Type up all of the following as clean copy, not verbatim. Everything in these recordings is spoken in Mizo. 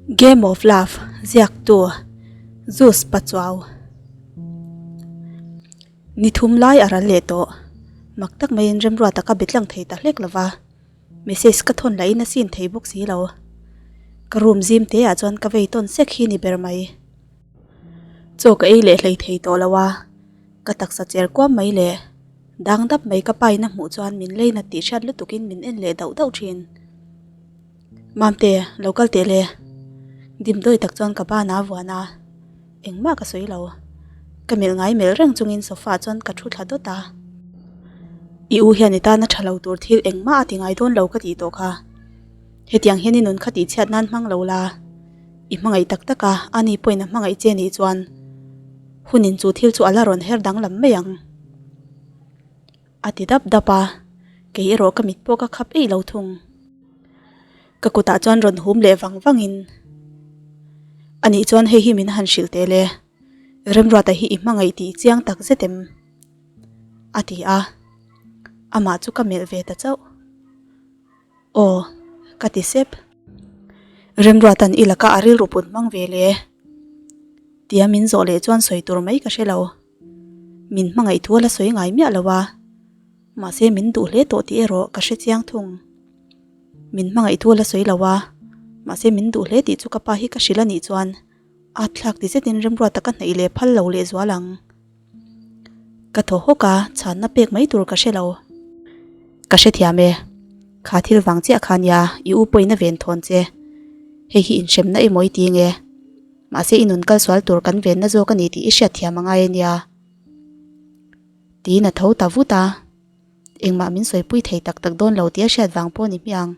Game of Love ziaktu Zeus Pachuau Ni thum lai a ral leh tawh. Mak tak maiin remruata ka be tlang thei ta hlek lo va, message ka thawn lahin a sin thei bawk si lo. Ka room zim te ah chuan ka vei tawn sek hi ni ber mai. Chaw ka ei leh hlei thei tawh lo a, ka taksa cher kuam mai leh dang dap mai ka pain a hmuh chuan min lei nat tih hriat lutukin min en leh dauh dauh thin. Mamte, lo kal teh le. Dimdawi tak chuan ka ban a vuan a, engmah ka sawi lo. Ka melh ngai melh reng chungin sofa ah chuan ka thu thla dawt a. I u hian i tana tha lo tur thil engmah a ti ngai dawn lo ka tih tawh kha. Hetiang hian i nun kha tihchhiat nan hmang lo la. I hmangaih tak tak a, ani pawhin a hmangaih che nih chuan hunin chu thil chu a la rawn her danglam mai ang. A ti dap dap a, kei erawh ka mit pawh ka khap eih lo thung. Ka kutah chuan rawn hum leh vang vangin, Anih chuan hei hi min han hrilh teh le, Remruata hi i hmangaih tih chiang tak zet em? A ti a, amah chu ka melh ve ta chauh. Aw, ka ti sep. Remruata'n i laka a rilru put hmang ve le, tia min zawh leh chuan sawi tur mai ka hre lo. Min hmangaih thu a la sawi ngai miah lo a, mahse min duh hle tawh tih erawh ka hre chiang thung. Min hmangaih thu a la sawi lo a, mahse min duh hle tih chu ka pa hi ka hrilh a nih chuan at thlak ti zetin remruata ka hnaih leh phal lo leh zual ang. Ka thaw hawk a, chhanna pek mai tur ka hre lo. Ka hrethiam e, kha thil vang chiah kha nia i u pawhin a ven thawn che. Hei hi inhremna emaw i ti nge? Mahse i nun kal sual tur kan venna zawk a ni tih i hriat thiam a ngai a nia. Tiin a tho ta vut a, engmah min sawipui thei tak tak dawn lo tih a hriat vang pawh a ni hmiang.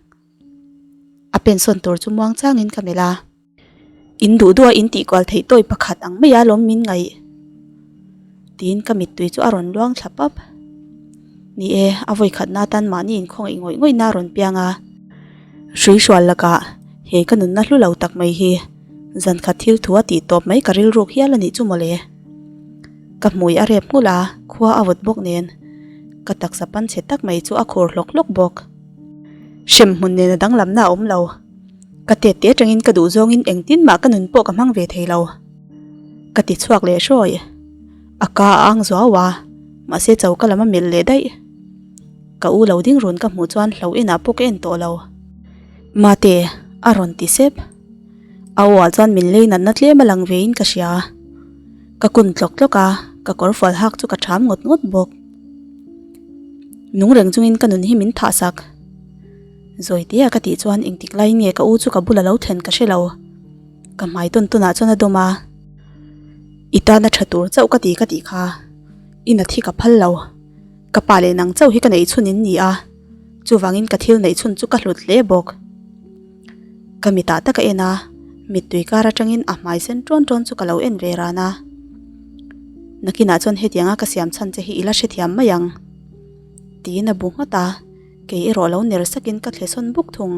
A pensawn tur chu muang changin ka melh a. In duh duh a in tih kual theih tawi pakhat ang mai a lawm min ngaih. Tiin ka mittui chu a rawn luang thla pap. Ni e, a vawi khatna atan mahni inkhawngaih ngawih ngawihna a rawn piang a. Hrui hrual lakah he ka nunna hlu lo tak mai hi zan khat thil thu a tih tawp mai ka rilruk hial a nih chu mawle. Ka hmui a rep nghulh a, khua a vawt bawk nen ka taksa pan chhe tak mai chu a khur hlawk hlawk bawk. Hrem hmun nena danglamna a awm lo. Ka tet te atangin ka duh zawngin engtin mah ka nun pawh ka hmang ve thei lo. Ka ti chhuak leh hrawi. A ka a ang zuau a, mahse choka lam a melh leh daih. Ka u lo ding run ka hmuh chuan hlo enah pawh ka en tawh lo. Mate, a rawn ti sep. A aw ah chuan min lei natna tlem a lang vein ka hria. Ka kun tlawk tlawk a, ka kawr fual hak chu ka ṭham ngawt ngawt bawk. Nung reng chungin ka nun hi min thah sak. Zawi tia ka tih chuan engtik laiin nge ka u chu ka bula lo thlen ka hre lo. Ka hmai tawn tawnah chuan a dawm a. I tana ṭha tur chauh ka ti ka tih kha. I nat hi ka phal lo. Ka pa leh nang chauh hi ka neih chhun in ni a, chuvangin ka thil neih chhun chu ka hlut hle bawk. Ka mitah tak a en a, mittui kar atangin a hmai sen ṭawn ṭawn chu ka lo en ve ran a. Nakinah chuan hetianga ka siam chhan che hi i la hrethiam mai ang, tiin a bu nghat a, kei erawh lo ner sakin ka thle sawn buk thung.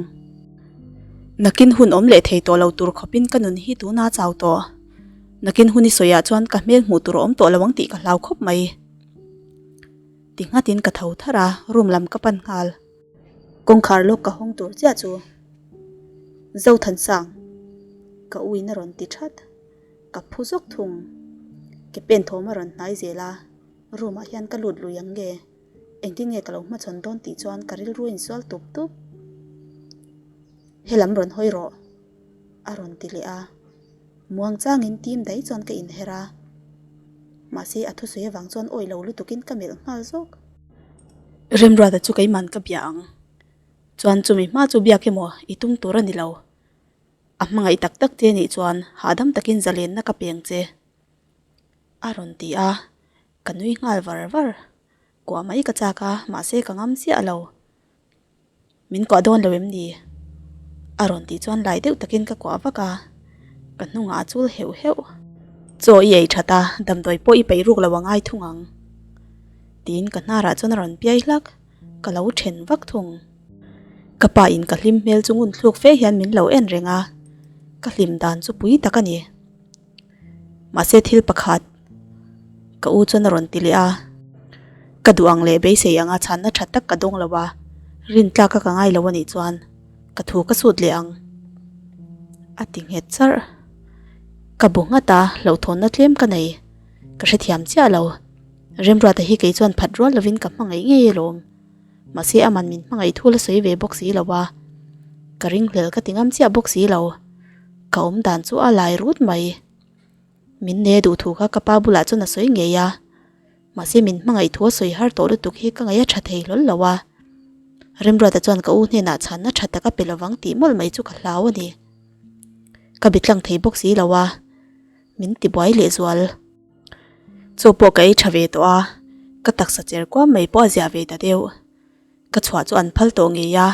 Nakin hun awm leh thei tawh lo tur khawpin ka nun hi tuna chau tawh. Nakin hun i sawiah chuan ka hmel hmuh tur a awm tawh lo ang tih ka hlau khawp mai. Ti nghatin ka tho tharh a, room lam ka pan nghal. Kawngkhar lawk ka hawng tur chiah chu Zothansang ka u in a rawn ti that. Ka phu zawk thung. Ke pen thawm a rawn hnai zel a, room ah hian ka lut lui ang nge? Engtin nge ka lo hmachhawn dawn tih chuan ka rilru a insual tup tup. Helam rawn hawi rawh a rawn ti leh a. Muang changin tim daih chuan ka inher a, mahse a thusawi avang chuan awih lo lutukin ka melh nghal zawk. Remruata chu keiman ka bia ang, chuan chumi hma chu biak emaw i tum tur a ni lo. A hmangaih tak tak che nih chuan hahdam takin zalenna ka peng che, a rawn ti a, ka nui nghal var var. Kuah mai ka chak a, mahse ka ngam chiah lo. Min kuah dawn lo em ni? A rawn tih chuan lai deuh takin ka kuah vak a, ka hnungah a chul heuh heuh. Chaw i ei that a, damdawi pawh i peih ruk lo a ngai thung ang. Tiin ka hnarah chuan a rawn piai hlak, ka lo then vak thung. Ka pa in ka hlim hmel chu ngun thluk fe hian min lo en reng a, ka hlim dan chu pui tak a ni. Mahse thil pakhat ka u chuan a rawn ti leh a, ka duh ang leh beisei anga chhanna tha tak ka dawng lo a, rin tlak a ka ngai lo a nih chuan ka thu ka sut leh ang. A ti nghet charh. Ka bu nghat a, hlauhthawnna tlem ka nei. Ka hrethiam chiah lo. Remruata hi kei chuan phat rual lovin ka hmangaih ngei alawm. Mahse aman min hmangaih thu la sawi ve bawk si lo a. Ka ringhlel ka ti ngam chiah bawk si lo. Ka awm dan chu a lai rut mai. Min ne duh thu kha ka pa bulah chuan a sawi ngei a. Mahse min hmangaih thu a sawi har tawh lutuk hi ka ngaih a tha thei hlawl lo a. Remruata chuan ka u hnenah chhanna tha tak a pe lovang tih mawlh mai chu ka hlau a ni. Ka bi tlang thei bawk si lo a, min ti buai lehzual. Chaw pawh ka ei tha ve tawh a, ka taksa cher kuam mai pawh a ziah ve ta deuh. Ka chhuah chu an phal tawh ngei a,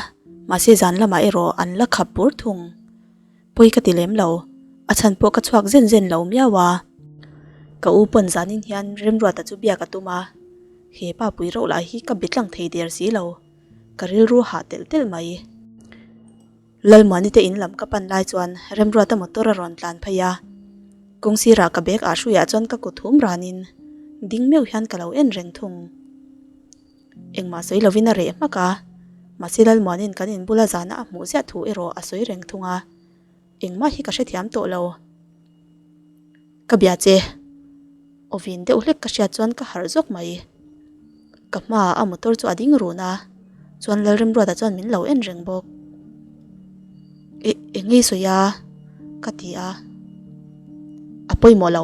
mahse zan lamah erawh an la khap bur thung. Pawi ka ti lem lo, a chhan pawh ka chhuak zen zen lo miau a. Ka u pawn zanin hian Remruata chu biak a tum a, he pa pui reuh lah hi ka be tlang thei der si lo, ka rilru hah telh telh mai. Lalmuani te in lam ka pan lai chuan Remruata motor a rawn tlan phei a, kawng sirah ka bag ah hruiah chuan ka kut hum ranin ding meuh hian ka lo en reng thung. Engmah sawi lovin a reh hmak a, mahse Lalmuanin kan in bula zana a hmuh ziah thu erawh a sawi reng thung a, engmah hi ka hrethiam tawh lo. Ka bia che. Aw vin deuh hlek ka hriat chuan ka harh zawk mai. Ka hmaah a motor chu a ding run a, chuan Lalrimruata chuan min lo en reng bawk. E, eng nge i sawi a? Ka ti a. A pawimawh lo,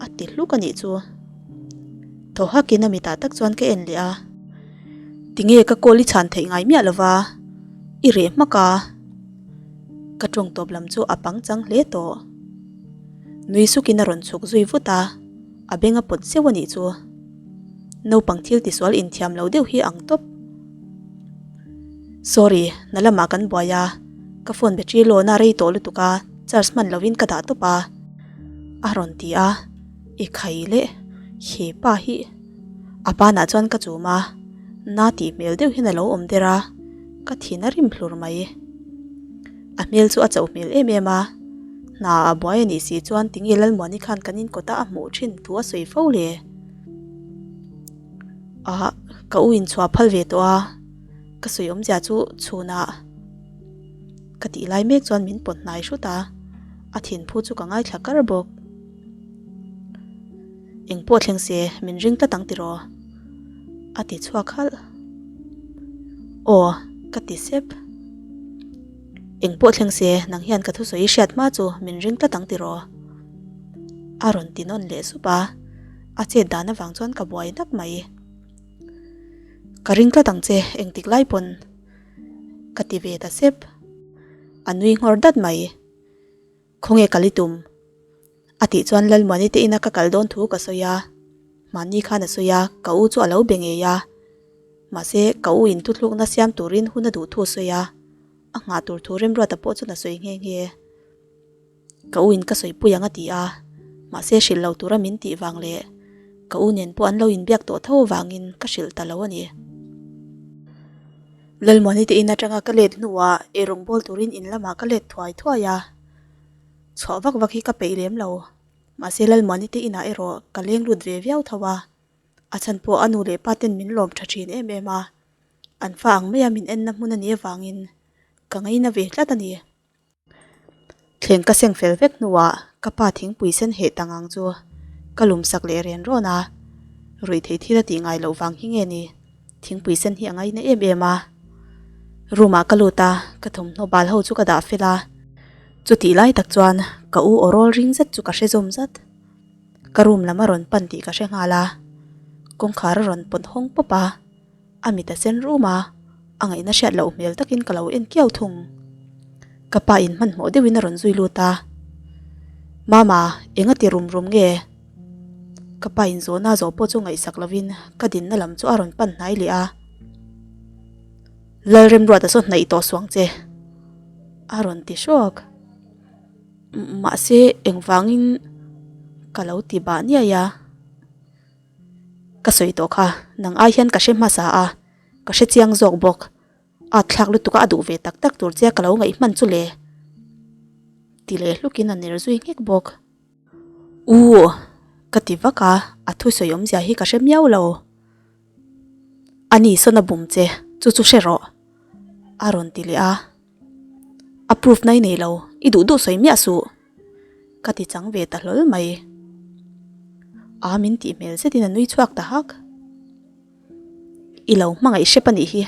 a ti hluk a nih chu. Thaw hakin a mitah tak chuan ka en leh a. Tinge ka call i chhan theih ngai miah lova, i reh hmak a. Ka tawng tawp lam chu a pangchang hle tawh. Nui sukin a rawn chhuk zui vut a, a beng a pawt zeuh a nih chu. Naupang thil tisual inthiam lo deuh hi ang tawp. Sorry, na lamah kan buai a, ka phone battery loan a rei tawh lutuk a, charge hman lovin ka dah tawp a, a rawn ti a, i khai leh he pa hi a banah chuan ka chum a, na tih hmel deuh hian a lo awm der a, ka thin a rim hlur mai. A hmel chu a chauh hmel em em a, hna a buai a nih si chuan tinge Lalmuani khan kan inkawt a a hmuh thin thu a sawi fo le. Ah, ka u inchhuah phal ve tawh a, ka sawi awmzia chu chhunah ka tih lai mek chuan min pawt hnai hrut a, a thinphu chu ka ngaithla kar bawk. Eng pawh thleng se min ring tlat ang tiraw? A ti chhuak halh. Aw, ka ti sep. Eng pawh thleng se nang hian ka thusawi hriat hma chu min ring tlat ang tiraw? A rawn ti nawn leh sup a. A chet dan avang chuan ka buai nak mai. Ka ring tlat ang che engtik lai pawn ka ti ve ta sep. A nui nghawr dat mai. Khawnge kal i tum? A tih chuan Lalmuani te ina ka kal dawn thu ka sawi a. Mahni khan a sawi a, ka u chu a lo be ngei a. Mahse ka u in thuthlukna siam turin hun a duh thu a sawi a. A nghah tur thu Remruata pawh chuan a sawi nghe nghe. Ka u in ka sawi pui ang a ti a, mahse hrilh lo tura min tih vang leh ka u nen pawh an lo inbiak tawh tho avangin ka hrilh ta lo a ni. Lalmuani te in atanga ka let hnuah eirawng bawl turin in lamah ka let thuai thuai a, chhuah vak vak hi ka peih lem lo. Mahse Lalmuani te inah erawh ka leng lut ve viau tho a, a chhan pawh a nu leh pa ten min lawm tha thin em em a, an fa ang maia min enna hmun a nih avangin ka ngaina ve tlat a ni. Thleng ka seng fel vek hnuah ka pa thingpui sen heh tang ang chu ka lum sak leh ren rawn a, ruih theih thil a tih ngai loh vang hi nge ni thingpui sen hi a ngaina em em a. Room ah ka lut a, ka thawmhnaw bal ho chu ka dah fel a, chutih lai tak chuan ka u aw rawl ring zet chu ka hre zawm zat. Ka room lam a rawn pan tih ka hre nghal a, kawngkhar a rawn pawt hawng pawp a. A mit a sen rum a, a ngaihna hriat loh hmel takin ka lo en kiau thung. Ka pa in hmanhmawh deuhin a rawn zui lut a, Mama, eng a ti rum rum nge? Ka pa in zawhna zawh pawh chu ngaihsak lovin ka dinna lam chu a rawn pan hnai leh a, Lalremruata saw hnaih tawh suang che, a rawn ti hrawk. Mahse, engvangin ka lo ti bah niai a. Ka sawi tawh kha, nang ai hian ka hre hmasa a, ka hre chiang zawk bawk. At thlak lutuk a a duh ve tak tak tur che ka lo ngaih hman chu le. Ti leh hlukin a ner zui nghek bawk. U! Ka ti vak a, a thusawi awmzia hi ka hre miau lo. Ani sawn a bum che, chu chu hre rawh. A rawn ti leh a. A proof na i nei lo, i duh duh sawi miah suh. Ka ti chang ve ta hlawl mai. A min tih hmel zetin a nui chhuak ta hak. I lo hmangaih hrep a nih hi.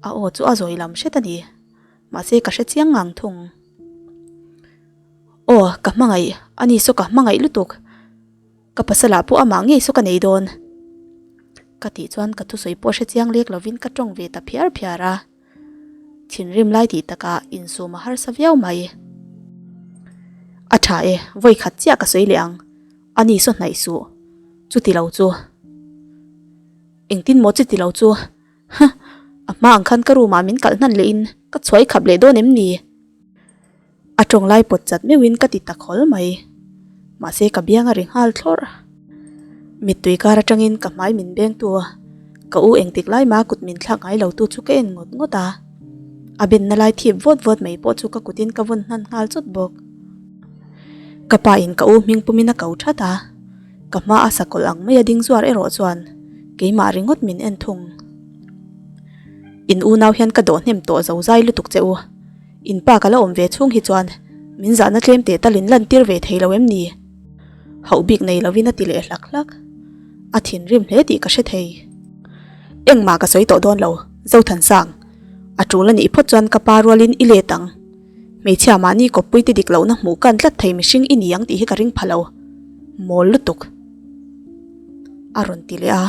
A aw chu a zawi lam hret a ni. Mahse ka hre chiang ngang thung. Aw, ka hmangaih, a ni saw ka hmangaih lutuk. Ka pasalah pawh amah ngei saw ka nei dawn. Ka tih chuan ka thusawi pawh hre chiang lek lovin ka tawng ve ta phiar phiar a. Thinrim lai tih takah insum a harsa viau mai. A tha e, vawi khat chiah ka sawi leh ang. A ni saw hnaih suh. Chuti lo chu. Engtin maw chuti lo chu? Huh! A hma ang khan ka room ah min kalh hnan leh in ka chhuai khap leh dawn em ni? A tawng lai pawt chat meuhin ka ti ta khawl mai. Mahse ka biang a ri nghal thlawrh. Mittui kar atangin ka hmai min beng tu a, ka u engtik lai mah kut min thlak ngai lo tu chu ka en ngawt ngawt a. A benna lai thip vawt vawt mai pawh chu ka kutin ka vawn hnan nghal chawt bawk. Ka pa in ka u hming pumin a ko that a, ka hma a sakawlh ang mai a ding zuar erawh chuan keimah ringawt min en thung. In unau hian ka dawh hnem tawh zo zai lutuk che u. In pa ka la awm ve chhung hi chuan min zahna tlem teh talin lantir ve thei lo em ni? Hauh bik nei lovin a ti leh hlak hlak. A thinrim hle tih ka hre thei. Engmah ka sawi tawh dawn lo, Zothansang. A tul a nih phawt chuan ka pa rualin i let ang. Hmeichhia mahni kawppui te dik lohna hmuh kan tlat thei mihring i ni ang tih hi ka ring pha lo. Mawl lutuk. A rawn ti leh a.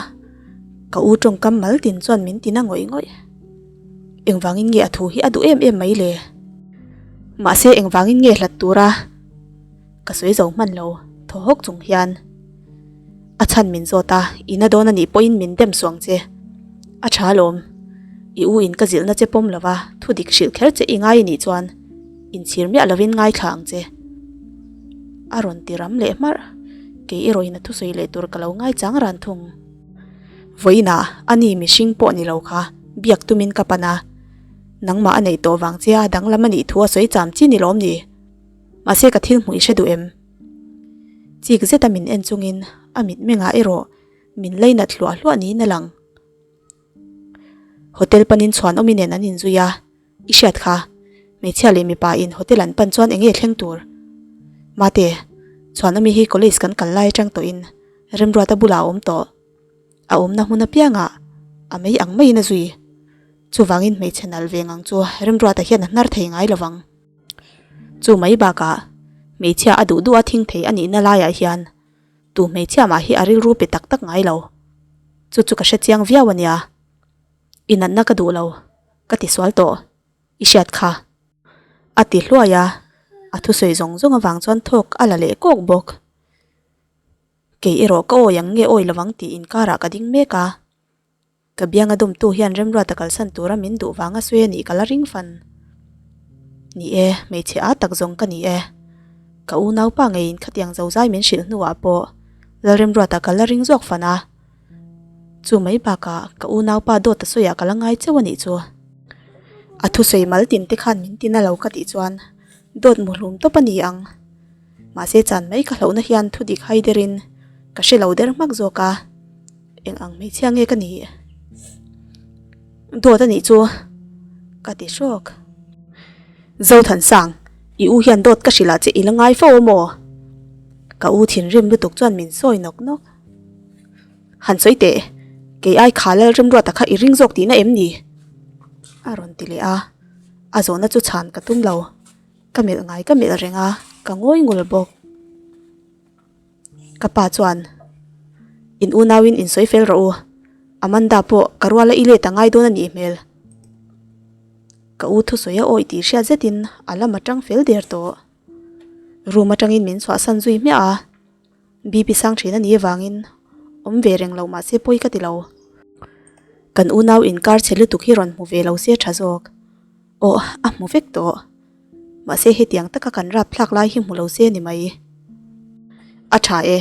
Ka u tawngkam mal tin chuan min tina ngawih ngawih. Engvangin nge a thu hi a duh em em mai le? Mahse engvangin nge hlat tura ka sawi zo hman lo thaw hawk chung hian a chhan min zawt a, i na dawn a nih pawhin min dem suang che. A tha alawm, i u in ka zilhna che pawm lova thu dik hrilh kher che i ngai a nih chuan inchhir miah lovin ngaithla ang che. A rawn ti ram leh hmarh, kei erawhin a thusawi leh tur ka lo ngaichang ran thung. Vawiinah a ni mihring pawh ni lo kha biak tumin ka pan a, nangmah a neih tawh vang che a danglam a nih thu a sawi cham chi ni lawm ni? Mahse ka thil hmuh i hre duh em? Chik zeta min en chungin a mitmengah erawh min leinat hluah hluah niin a lang. Hotel panin chhuanawmi nen an inzui a. I hriat kha, hmeichhia leh mipa in hotel an pan chuan enge thleng tur? Mate, Chhuanawmi hi college kan kal lai atang tawhin Remruata bulah a awm tawh. A awmna hmun apiangah a mei ang maiin a zui. Chuvangin hmeichhe nalh ve ngang chu Remruata hian a hnar thei ngai lovang. Chu mai bakah hmeichhia a duh duh a thing thei a nihna laiah hian tu hmeichhia mah hi a rilru pe tak tak ngai lo. Chu chu ka hrechiang viau a nia. I natna ka duh lo. Ka ti sual tawh, i hriat kha. A ti hluai a, a thusawi zawng zawng avang chuan thawk a la leh kawk bawk. Kei erawh ka awi ang nge awi lovang tih inkarah ka ding mek a. Ka bianga dawmtu hian Remruata kalsan tura min duh vanga sawi a nih ka la ring fan. Ni e, hmeichhe â tak zawng ka ni e. Ka unaupa ngeiin khatiang zozai min hrilh hnuah pawh Lalremruata ka la ring zawk fan a. Chu mai bakah ka unaupa dawt a sawiah ka la ngai cheu a nih chu. A thusawi mal tin te khan min tina lo ka tih chuan dawt muhlum tawp a ni ang. Mahse chan mai ka hlauhna hian thu dik hai derin ka hre lo der hmak zawk a, eng ang hmeichhia nge ka nih? Dawt a nih chu ka ti hrawk. Zothansang, i u hian dawt ka hrilh ah che i la ngai fo a maw? Ka u thinrim lutuk chuan min sawi nawk nawk. Han sawi teh, kei ai kha lal remruata kha i ring zawk tihna em ni? A rawn ti leh a, a zawhna chu chhan ka tum lo. Ka melh ngai ka melh reng a, ka ngawi ngul bawk. Ka pa chuan, In unauin in sawi fel rawh u, Amanda pawh ka ruala i let a ngai dawn a nih hmel. Ka u thusawi a awih tih hriat zetin a lam atang fel der tawh. Room atangin min chhuahsan zui hmiah a. BP sang thin a nih avangin awm ve reng lo mahse pawi ka ti lo. Kan unau inkar chhe lutuk hi rawn hmu ve lo se tha zawk. Aw, a hmu vek tawh. Mahse hetiang taka kan rap thlak lai hi hmu lo se ni mai. A tha e,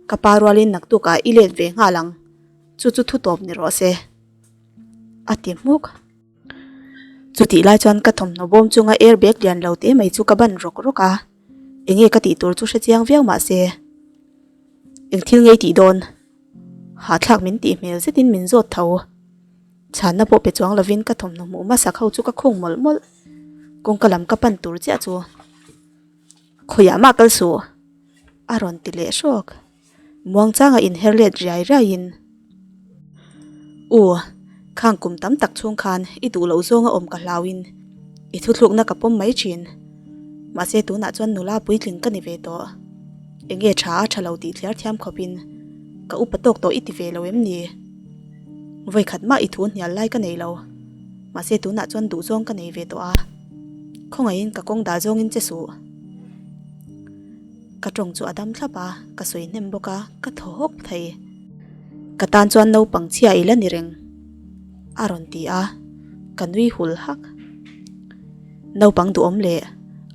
ka pa rualin naktukah i let ve nghal ang. Chu chu thu tawp ni rawh se. A ti hmuk. Chutih lai chuan ka thawmhnaw bawm chunga airbag lian lo te mai chu ka ban rawk rawk a. Enge ka tih tur chu hre chiang viau mah se eng thil ngei tih dawn hahthlak min tih hmel zetin min zawt tho. Chhanna pawh pe chuang lovin ka thawmhnaw hmuh hmasak ho chu ka khung mawlh mawlh. Kawngka lam ka pan tur chiah chu khawiah mah kal suh a rawn ti leh hrawk. Muangchanga inher let riai riaiin, U, khang kum tam tak chhung khan i duh loh zawnga awm ka hlauin i thuthlukna ka pawm mai thin. Mahse tunah chuan nula puitling ka ni ve tawh. Enge tha a tha lo tih thliar thiam khawpin ka upa tawk tawh i ti ve lo em ni? Vawikhat mah i thu hnial lai ka nei lo. Mahse tunah chuan duh zawng ka nei ve tawh a. Khawngaihin ka kawng dah zawngin che suh. Ka tawng chu a dam thlap a, ka sawi hnem bawk a, ka thaw hawk thei. Ka tan chuan naupang chhia i la ni reng, a rawn ti a, ka nui hul hak. Naupang duhawm leh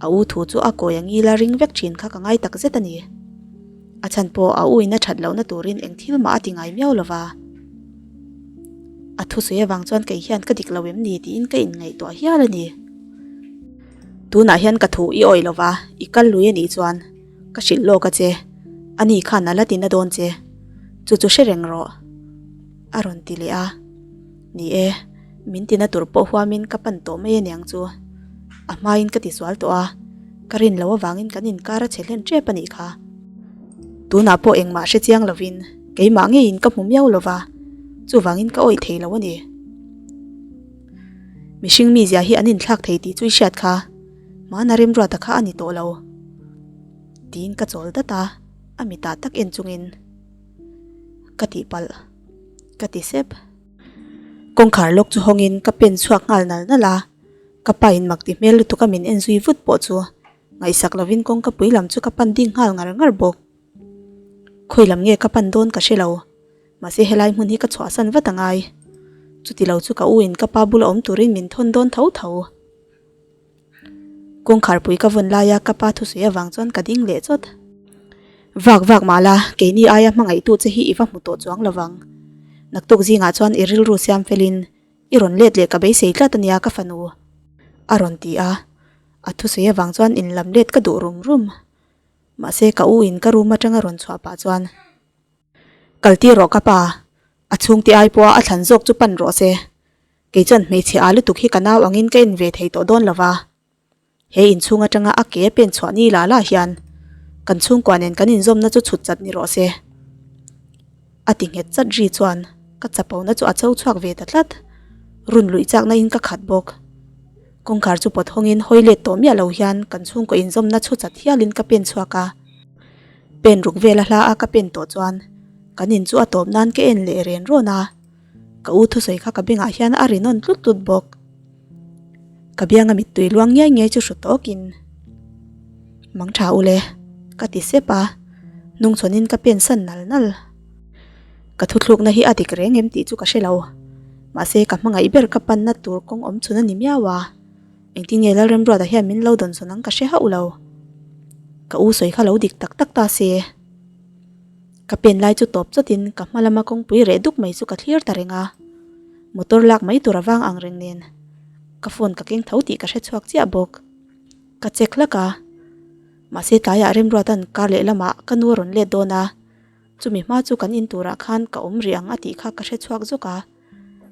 a u thu chu a kawi ang ila ring vek thin kha ka ngai tak zet a ni. A chhan pawh a u in a that lohna turin eng thil mah a ti ngai miau lova. A thusawi avang chuan kei hian ka dik lo em ni tiin ka inngaihtuah hial a ni. Tunah hian ka thu i awih lova, i kal lui a nih chuan ka hrilh lawk a che, ani khan a la ti na dawn che, chu chu hre reng rawh a rawn ti leh a. Ni e, min tina tur pawh huamin ka pan tawh mai aniang chu. A hmain ka tisual tawh a, ka rin loh avangin kan inkar a che hlen tep a nih kha. Tunah pawh engmah hre chiang lovin keimah ngeiin ka hmu miau lova, chuvangin ka awih thei lo a ni. Mihring mizia hi an inthlak thei tih chu i hriat kha, hmana remruata kha a ni tawh lo. Tiin ka chawl dat a, a mitah tak en chungin ka tihpalh ka ti sep. Kawngkhar lawk chu hawngin ka pen chhuak nghal nal nal a, ka pa in mak ti hmel lutuk a min en zui vut pawh chu ngaihsak lovin kawngka pui lam chu ka pan ding nghal ngar ngar bawk. Khawi lam nge ka pan dawn ka hre lo, mahse helai hmun hi ka chhuahsan vat a ngai. Chuti lo chu ka u in ka pa bula awm turin min thawn dawn tho tho. Kawngkhar pui ka vawn laia ka pa thusawi avang chuan ka ding leh chawt. Vak vak mah la, keini aia hmangaihtu che hi i va hmu tawh chuang lo vang. Naktuk zingah chuan i rilru siam felin i rawn let leh ka beisei tlat ania ka fanu a rawn ti a. A thusawi avang chuan inlam let ka duh rum rum. Mahse ka u in ka room atanga rawn chhuah pah chuan, Kal tir rawh ka pa, a chhungte ai pawha a thlan zawk chu pan rawh se. Kei chuan hmeichhe â lutuk hi ka nau angin ka en ve thei tawh dawn lo va. He inchhung atanga a ke a pen chhuah ni lah lah hian kan chhungkua nen kan inzawmna chu chhut chat ni rawh se. A ti nghet chat ri chuan ka chapona chu a cho chhuak ve ta tlat. Run luih chakna in ka khat bawk. Kawngkhar chu pawt hawngin hawi let tawh miah lo hian kan chhungkaw inzawmna chhu chat hialin ka pen chhuak a. Pen ruk vela hla a ka pen tawh chuan kan in chu a tawp nan ka en leh ren rawn a. Ka u thusawi kha ka bengah hian a ri nawn tlut tlut bawk. Ka bianga mittui luang ngiai ngiai chu hru tawkin, Mang tha ule, ka ti sep a, hnungchhawnin ka pen san nal nal. Ka thuthlukna hi a dik reng em tih chu ka hre lo. Mahse ka hmangaih ber ka panna tur kawng awm chhun a ni miau a, engtin nge Lalremruata hian min lo dawnsawn ang ka hre hauh lo. Ka u sawi kha lo dik tak tak ta se. Ka pen lai chu tawp chawtin ka hma lama kawngpui reh duk mai chu ka thlir ta reng a, motor lak mai tur avang ang reng nen ka phone ka keng tho tih ka hre chhuak chiah bawk. Ka check hlak a, mahse tlaiah Remruata'n kar leh lamah ka nu a rawn let dawn a, chumi hma chu kan in turah khan ka awm rih ang a tih kha ka hre chhuak zawk a,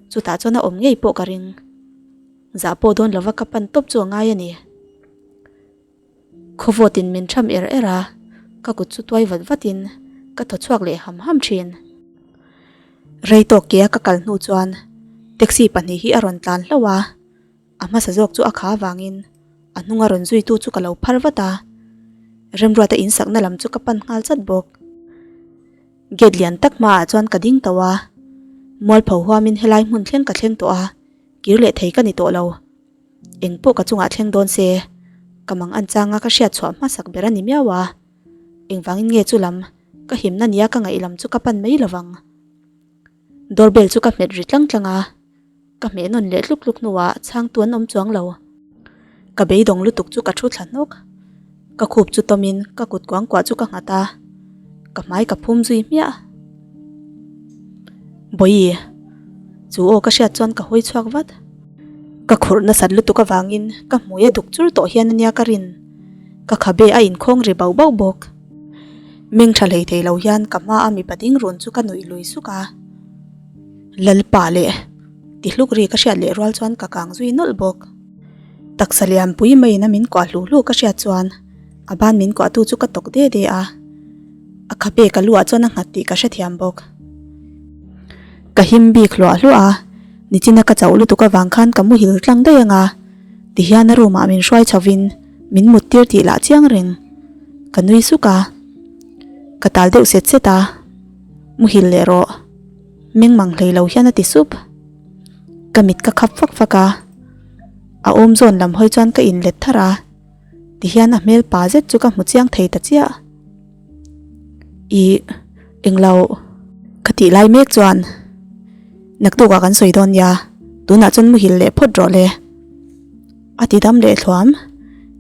chutah chuan a awm ngei pawh ka ring. Zah pawh dawn lova ka pan tawp chu a ngai a ni. Khawvawtin min tham er er a, ka kut chu tuai vat vatin ka thaw chhuak leh ham ham thin. Rei tawk kea ka kal hnu chuan taxi pahnih hi a rawn tlan hlauh a, a hmasa zawk chu a kha avangin a hnunga rawn zuitu chu ka lo phar vat a, Remruata insakna lam chu ka pan nghal chat bawk. Gate lian tak hmaah chuan ka ding tauh a, mualpho huamin helai hmun thleng ka thleng tawh a, kir leh thei ka ni tawh lo. Eng pawh ka chungah thleng dawn se, ka mang an changa ka hriat chhuah hmasak ber a ni miau a. Engvangin nge chu lam, ka himna nia ka ngaih lam chu ka pan mai lovang. Doorbell chu ka hmet ri tlang tlang a, ka hmeh nawn leh tluk tluk hnuah chhangtu an awm chuang lo. Ka beidawng lutuk chu ka thu thla hnawk. Ka khup chu tawmin ka kut kuangkuah chu ka nghat a, ka hmai ka phum zui hmiah. Bawihi, chu aw ka hriat chuan ka hawi chhuak vat. Ka khurh nasat lutuk avangin ka hmui a duk chur tawh hian ania ka rin. Ka khabe a inkhawng ri bauh bauh bawk. Meng tha hlei thei lo hian ka hma a mipa ding run chu ka nuih lui suk a. Lalpa leh! Ti hluk ri ka hriat leh rual chuan ka kang zui nawlh bawk. Taksa lianpui maiin a min kuah hlu hlu ka hriat chuan a ban min kuahtu chu ka tawk de de a, a khabe ka luah chuan a nghat tih ka hrethiam bawk. Ka him bik hluah hluah a, nichina ka chauh lutuk avang khan ka muhil tlang daih ang a, tihian a room ah min hruai chho in min mut tir tih lah chiang reng. Ka nui suk a, ka tal deuh set set a, muhil leh rawh, meng mang hlei lo hian a ti sup. Ka mit ka khap fak fak a, a awm zawn lam hawi chuan ka inlet thar a, tihian a hmel pa zet chu ka hmu chiang thei ta chiah. Ih, englo ka tih lai mek chuan naktukah kan sawi dawn nia, tunah chuan muhil leh phawt rawh le. A ti dam leh thluam,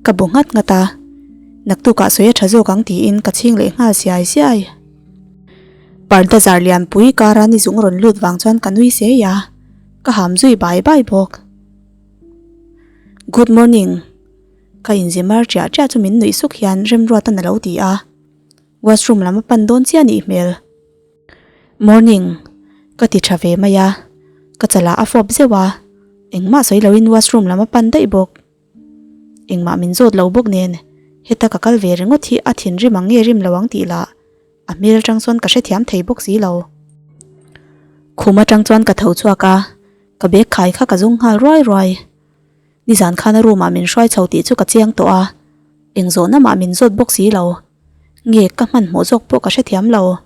ka bu nghat nghat a, naktukah sawi a tha zawk ang tiin ka chhing leh nghal siai siai. Parda zar lianpui kara ni zung rawn lut vang chuan ka nui sei a, ka ham zui bai bai bawk. Good morning ka inzi mar chiah chiah chu min nuih suk hian Remruatan a lo ti a, washroom lam a pan dawn chiah anih hmel. Morning ka ti tha ve mai a, ka chalah a fawp zeuh a, engmah sawi loin washroom lam a pan daih bawk. Engmah min zawt lo bawk nen heta ka kal ve ringawt hi a thinrim ang nge rim lo ang tih lah A hmel atang chuan ka hrethiam thei bawk si lo. Khum atang chuan ka tho chhuak a, ka bag khai kha ka zung nghal ruai ruai. Nizan khan a room ah min hruai chho tih chu ka chiang tawh a, eng zawhna mah min zawt bawk si lo. Nge ka hmanhmawh zawk pawh ka hrethiam lo.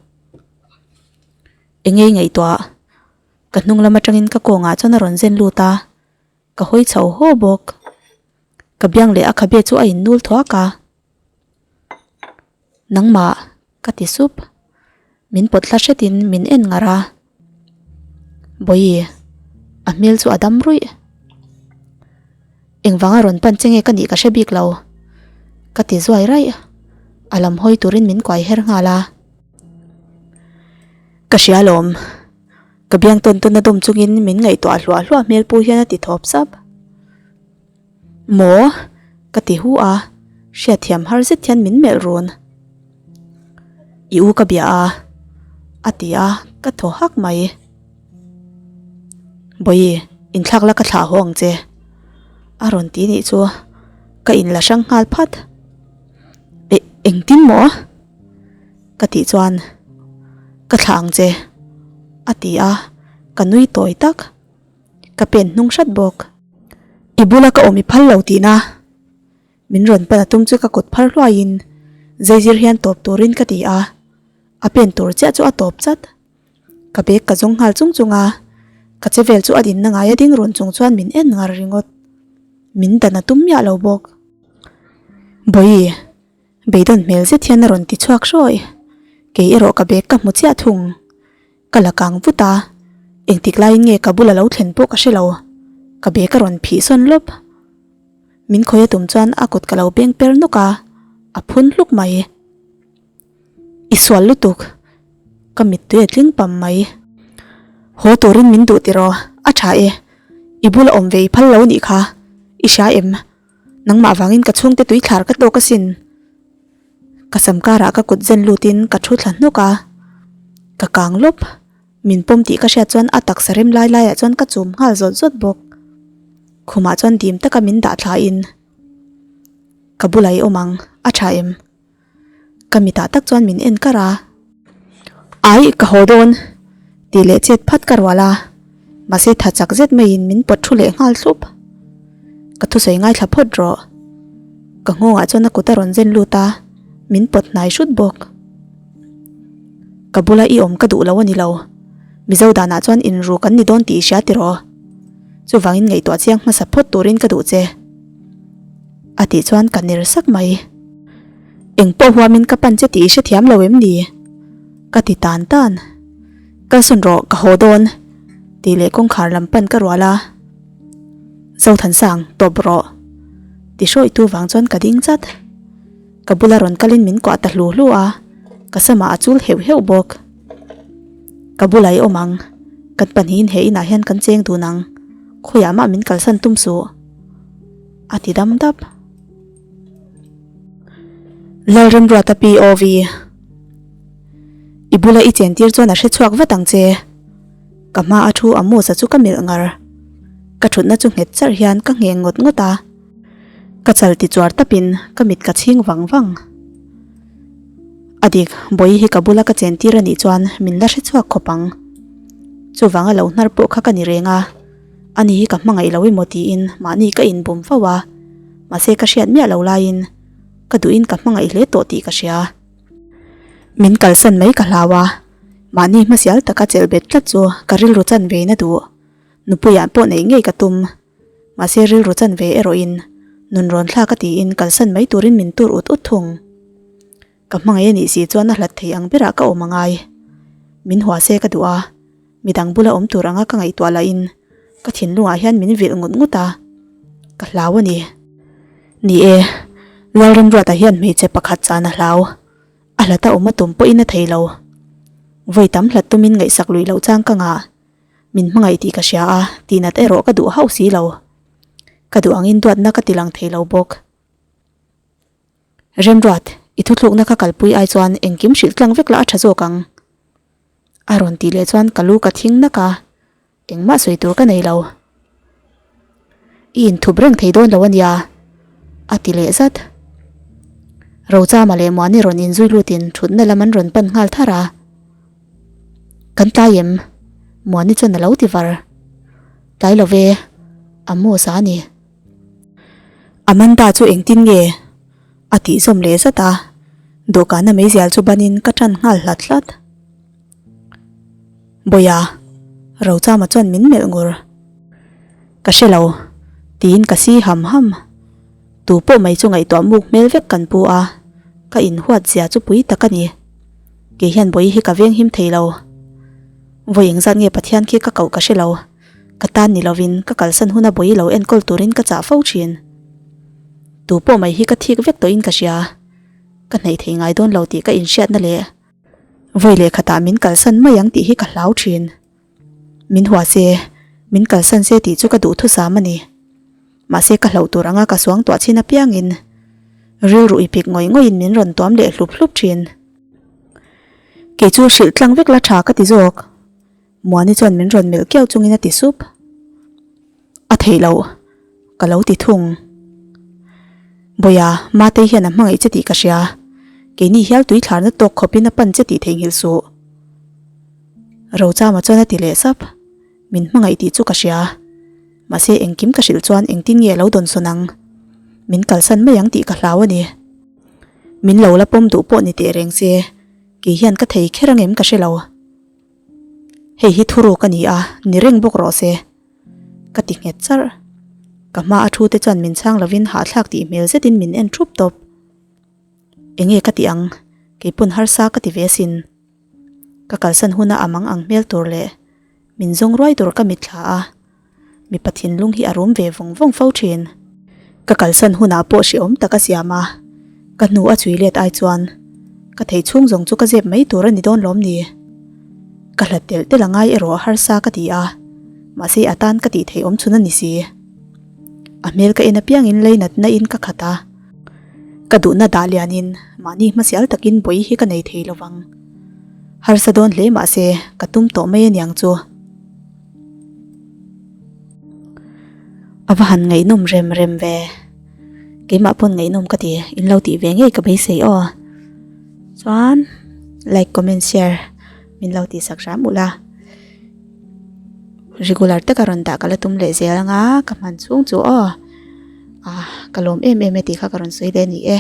Engei ngaihtuah? Ka hnung lam atangin ka kawngah chuan a rawn zen lut a, ka hawi chho haw bawk. Ka biang leh a khabe chu a innul thuak a. Nangmah ka ti sup. Min pawt hla hretin min en ngar a. Bawihi, a hmel chu a dam ruih. Engvanga rawn pan che nge ka nih ka hre bik lo. Ka ti zuai raih. A lam hawi turin min kuai her nghal a. Ka hria alawm. Ka biang tawn tawn a dawm chungin min ngaihtuah hluah hluah hmel pu hian a ti thawp sap. Maw? Ka ti hu a, hriatthiam har zet hian min melh run. I u ka bia a, a ti a, ka thaw hak mai. Bawihi, inthlak la ka thlah haw ang che. A rawn ti nih chu ka inla hrang nghal phat. E, engtin maw? Ka tih chuan ka thlah ang che, a ti a, ka nui tawi tak. Ka pen hnung hrat bawk. I bula ka awm i phal lo tihna. Min rawn pan a tum chu ka kut phar hluaiin zeizir hian tawp turin ka ti a, a pen tur chiah chu a tawp chat. Ka bag ka zawng nghal chung chung a, ka che vel chu a dinna ngai a ding run chung chuan min en ngar ringawt. Min dan a tum miah lo bawk. Bawihi, beidawn hmel zet hian a rawn ti chhuak hrawi. Kei erawh ka bag ka hmu chiah thung. Ka la kang vut a, engtik laiin nge ka bula lo thlen pawh ka hre lo, ka bag a rawn phih sawn lawp. Min khawi a tum chuan a kut ka lo beng per nawk a, a phun hluk mai. I sual lutuk, ka mittui a tling pam mai. Haw turin min duh tiraw, a tha e, i bula awm ve i phal lo nih kha, i hria em? Nangmah vangin ka chhungte tuithlar ka tawk asin. Ka sam karah ka kut zen lutin ka thu thla hnawk a, ka kang lawp. Min pawm tih ka hriat chuan a taksa rem lai laiah chuan ka chum nghal zawt zawt bawk. Khumah chuan dim taka min dah thlain ka bulah i awm ang, a tha em? Ka mitah tak chuan min en kar a. Ai, ka haw dawn! tih leh chet phat ka rual a, mahse tha chak zet maiin min pawt thu leh nghal thlup. Ka thusawi ngaithla phawt rawh. Ka nghawngah chuan a kut a rawn zen lut a, min pawt hnai hrut bawk. Ka bula i awm ka duh lo a ni lo. Mizo danah chuan inru kan ni dawn tih i hria tiraw? Chuvangin ngaihtuah chiang hmasa phawt turin ka duh che. A tih chuan ka ner sak mai. Eng pawh huamin ka pan che tih i hrethiam lo em ni? Ka ti tan tan. Kalsawn rawh, ka haw dawn, tih leh kawngkhar lam pan ka rual a. Zothansang, tawp rawh, ti hrawitu vang chuan ka ding chat. Ka bula rawn kalin min kuah ta hlu hlu a, ka samah a chul heuh heuh bawk. Ka bulah i awm ang, kan pahnihin he inah hian kan cheng dun ang, khawiah mah min kalsan tum suh, a ti dam dap. Lalremruata POV I bula i chentir chuan a hre chhuak vat ang che. Ka hma a thu Amosa chu ka melh ngar. Ka thutna chu nghet charh hian ka ngheng ngawt ngawt a. Ka chal ti chuar tapin ka mit ka chhing vang vang. A dik, Bawihi hi ka bula ka chen tir a nih chuan min la hre chhuak khawp ang. Chuvanga lo hnar pawh kha ka ni reng a, ani hi ka hmangaih lo emaw tiin mahni ka inbum fo a, mahse ka hriat miah lo laiin ka duhin ka hmangaih hle tawh tih ka hria. Min kalsan mai ka hlau a, mahni hmasial taka chelh bet tlat chu ka rilru chan ve in a duh. Nupuiah pawh neih ngei ka tum. Mahse rilru chan ve erawhin nun rawn thlak a tiin kalsan mai turin min tur ut ut thung. Ka hmangaih a nih si chuan a hlat thei ang berah ka awm a ngai. Min hua se ka duh a, midang bula awm tur anga ka ngaihtuah lahin ka thinlungah hian min vilh ngut ngut a, ka hlau a ni. Ni e, Lalremruata hian hmeichhe pakhat chan a hlau. A hlata awm a tum pawhin a thei lo. Vawi tam hlat tumin ngaihsak luih loh chang ka ngah. Min hmangaih tih ka hria a, tihnat erawh ka duh hauh si lo. Ka duh angin duatna ka ti lang thei lo bawk. Remruat, i thuthlukna ka kalpui ai chuan engkim hrilh tlang vek la a tha zawk ang. A rawn tih leh chuan ka lu ka thing nak a, engmah sawi tur ka nei lo. I inthup reng thei dawn lo a nia, a ti leh zat. Rochama leh Muani rawn inzui lutin thutna lam an rawn pan nghal thar a. Kan tlai em? Muani chuan a lo ti var. Tlai lo ve, a Mos-a a ni. Amanda chu engtin nge? a tih zawm leh zat a, dawhkana meizial chu banin ka tan nghal hlat hlat. Bawiha, Rochama chuan min melh ngur. Ka hre lo, tiin ka si ham ham. Tu pawh mai chu ngaihtuah muk hmel vek kan pu a, ka inhuat zia chu pui tak a ni. Kei hian Bawihi hi ka veng him thei lo. Vawi engzat nge Pathian khi ka koh ka hre lo. Ka tan ni lovin ka kalsan huna Bawihi lo enkawl turin ka chah fo thin. Tu pawh mai hi ka thik vek tawhin ka hria. Ka hnaih thei ngai dawn lo tih ka inhriatna leh vawi leh khatah min kalsan mai ang tih hi ka hlau thin. Min hua se, min kalsan se tih chu ka duhthusam a ni. Mahse ka hlauh tur anga ka suang tuah chin apiangin rilru i pik ngawih ngawih in min rawn tuam leh hlup hlup thin. Kei chu hrilh tlang vek la tha ka ti zawk. Muani chuan min rawn melh kiau chungin a ti sup. A theih loh, ka lo ti thung. Bawiha, Matei hian a hmangaih che tih ka hria. Keini hial tui thlarna tawk khawpin a pan che tih theihnghilh suh. Rochama chuan a ti leh sap. Min hmangaih tih chu ka hria. Mahse engkim ka hrilh chuan engtin nge a lo dawn sawn ang? Min kalsan mai ang tih ka hlau a ni. Min lo la pawm duh pawh ni teh reng se, kei hian ka thei kher angem ka hre lo. Hei hi thuruk a ni a, ni reng bawk rawh se. Ka ti nghet charh. Ka hma a thu te chuan min chhang lovin hahthlak tih hmel zetin min en thup tawp. Enge ka ti ang? Kei pawn harsa ka ti ve asin. Ka kalsan huna a mang ang hmel tur leh min zawng ruai tur ka mitthla a, mipa thinlung hi a rum ve vawng vawng fo thin. Ka kalsan hunah pawh hrehawm tak a siam a, ka hnu a chhui let ai chuan ka thei chhung zawng chu ka zep mai tur a ni dawn lawm ni? Ka hlat telh telh a ngai erawh harsa ka ti a, mahse a tan ka tih theih awm chhun a ni si. A hmel ka en apiangin leinatna in ka khat a. Ka duhna dah lianin mahni hmasial takin bawi hi ka nei thei lo vang. Harsa dawn hle mahse ka tum tawh mai aniang chu. A va han ngaihnawm rem rem ve. Keimah pawn ngaihnawm ka ti, in lo tih ve ngei ka beisei aw. Chuan like, comment, share min lo tihsak hram ulh a. Regular taka rawn dah ka la tum leh zel anga ka hman chhung chu aw. Ah ka lawm em em e tih kha ka rawn sawi leh a ni e.